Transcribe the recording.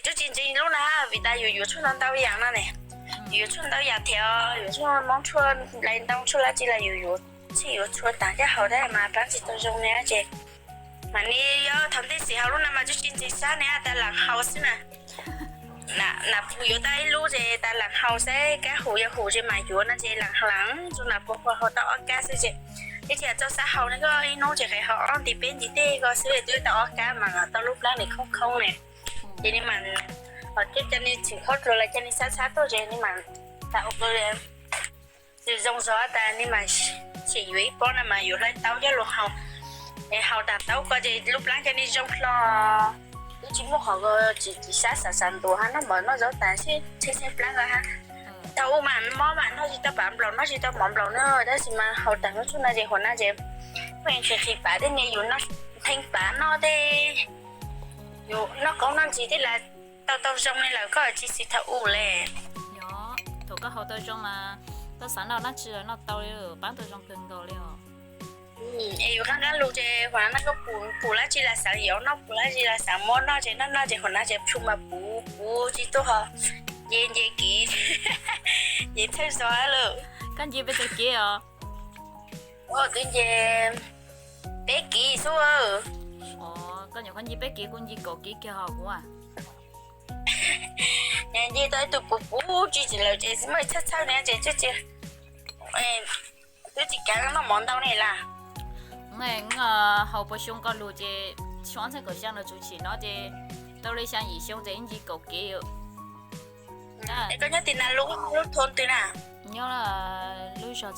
Tsis ntseeg lub na, vim tas yus yuav tshuaj ntau ntau yam no ne. Yus yuav tshuaj ntau yam thiab, yus tshuaj moob tshuaj lais ntoo tshuaj dab tsi los yus yuav, tsis yuav tshuaj tas caj haus thiab mas paab tsis tau zoo ne ces. Mas nws yog thaum ntej xim haus lub no mas tsis ntseeg sab ne, tas laas haus xwb na. Nas pus yuav tau ib lub ces tas laas haus xwb, kab hum yog hum ces mas yuav no ces laas laas tus nas pus ko haus tau ob kab xwb ces, ib txhia txawj sab haus ne, koj ib hnub ces qes haus ob nti peb nti tej ko xwb twb tau ob kab mas tau lub plab nws khoob khoob ne. Ces nws mas, ho thiab cov nws txhim khaub dluag los cov nws sab sab tuaj ces nws mas tas ua zoo zog tas nws mas, tseem yuav ib pob no mas yuav hlais tau coj lug haus. Es haus tas tau ko ces lub plab cov nws zoo hlo, twb tsis muaj qhov tsis tsis sab xav xav ntuav hab, noj mov noj zaub tas sib tsheej tsheej plab ko hab. Thaum ub mas mob mas noj tsis tau pav nplaum, noj tsis tau mov nplaum na, tab sis mas haus tas lub tshuaj no ces huam na ces, pheej tsis qhis pav tej ne, yus noj theej pav noj tej, yus noj qoob noj ntsis tej los tau tau zoo li lawm, koj tsis xis thaum ub le. Yog, thaum koj haus tau zoo mas koj xav noj dab tsi los noj tau li, paab tau zoo kawg nkaus li os. Es yus qaab qaab lug ces huam na koj pum pum dab tsi los xaav yuav noj, pum dab tsi los xaav muab noj ces noj noj ces huam na ces tshua mas puv puv tsis tuaj ho nce nce kiv, nce txhawj zog lawm. Koj nce pes tsawg kiv os? Twb nce peb kiv xwb. Koj nyuam qhuav nce peb kiv, kuv nce kaum kiv kiag hos kuv. Nce tau ib tug puv puv tsis tsis lawm ces muaj txhawj txhawj ne ces twb tsis kav noj mov ntau ne las. Haus puas xyoo ko lug ces xyoo ob txhiab kaum xya no txug tsim no ces tau li xya yim xyoo ces ib nce kaum kiv. Es koj nyob tim na lub, lub thoob twg na? Nyob lub zog